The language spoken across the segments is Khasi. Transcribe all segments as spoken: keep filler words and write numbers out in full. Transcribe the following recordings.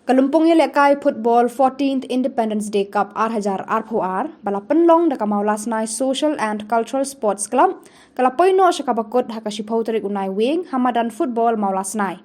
Ka lympung ïalehkai football fourteenth Independence Day Cup ar hajar arphew ar, ba la pynlong da ka Mawlasnai Social and Cultural Sports Club, ka la poi noh sha kaba kut ha ka shiphew tarik u Naiwieng ha madan football Mawlasnai.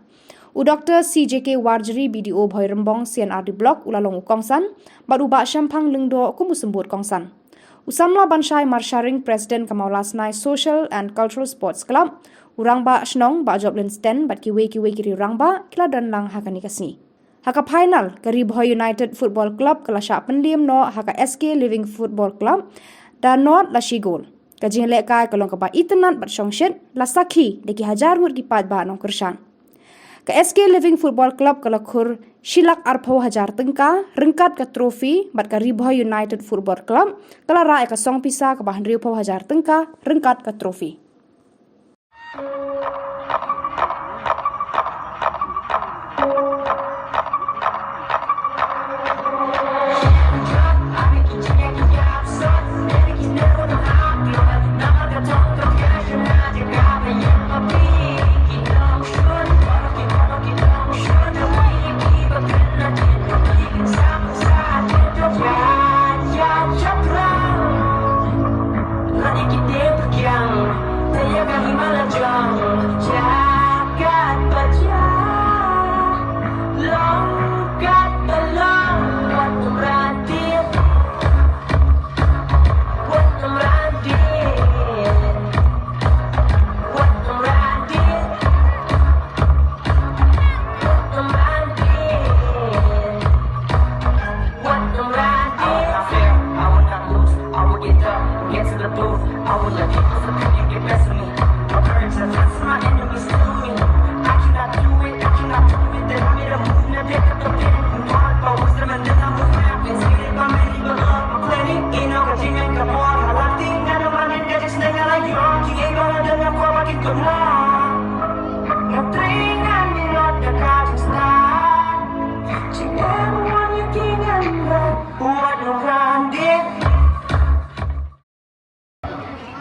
U Doctor C J K Warjri, B D O Bhoirymbong C and R D Block, u la long u kongsan, bad u Bah Shemphang Lyngdoh kum u symbud kongsan. U samla Banshai Marsharing, President ka Mawlasnai Social and Cultural Sports Club, u rangbah shnong Bah Joplin Sten bad kiwei kiwei ki riew rangbah ki la don lang ha kane ka sngi. Ha ka final, ka Ri Bhoi United Football Club ka la shah pynliem noh ha ka S K Living Football Club da nod la shi gol. Ka jingïalehkai ka long kaba itynnad bad shongshit, la sakhi da ki hajar ngut ki paidbah nongkyrshan. Ka S K Living Football Club ka la khur shi lak arphew hajar tyngka ryngkat ka trophy, bad ka Ri Bhoi United Football Club ka la rah ïa ka song pisa kaba hynriewphew hajar tyngka ryngkat ka trophy.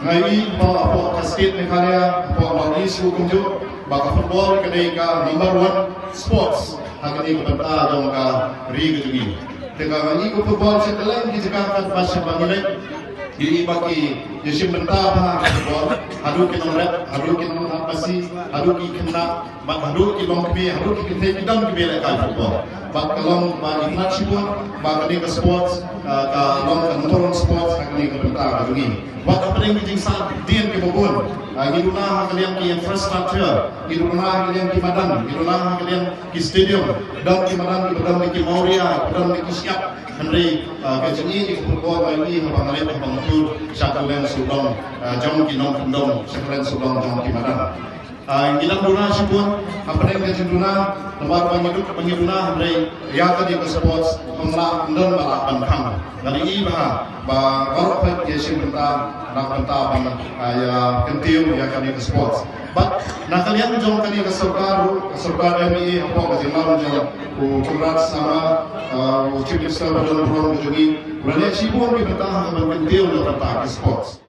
Nga ïohi ba hapoh ka state Meghalaya, hapoh North East ruh kumjuh, ba ka football ka dei ka number one sports ha kane ka bynta jong ka ri ka jong ngi. Te ka nga ïohi ka football sha kylleng ki jaka, katba sha ba ngi leit, ngi ïohi ba ki ïashim bynta bha ha ka football, haduh ki nongrep, haduh ki nongthap Khasi, haduh ki khynnah, bad haduh ki longkmie, haduh ki kynthei ki don kiba ïalehkai football. Bad ka long ba itynnad shibun ba kane ka sports, ah, ka long ka number one sports ha kane ka bynta ka jong ngi. Bad hapdeng ki jingsahdien kiba bun, ah, ngi duna ha ka liang ki infrastructure, ngi duna ha ka liang ki madan, ngi duna ha ka liang ki stadium, don ki madan kiba don da ki mawria, kiba don da ki shyiap. Hynrei, ah, ka jingïeit ïa ka football, ba ïeit, haba nga leit, haba nga tur sha kylleng sawdong, ah, jong ki nongkyndong, sha kylleng sawdong jong ki madan. Ah, ngi dang duna shibun hapdeng ka jingduna, namar ba ngi duk ba ngi duna, hynrei ïa kane ka sports pynlah, ym don ba lah ban khang. Nga ïohi bha ba baroh peit ki ïashim bynta na ka bynta ban, ah, ïa kyntiew ïa kane ka sports. Bad na ka liang jong kane ka sorkar ruh, ka sorkar M P A hapoh ka jinglong jong u Conrad Sangma, ah, u Chief Minister ba don burom ka jong ngi, u la leh shibun ki bynta ha ka ban kyntiew na ka bynta ka sports.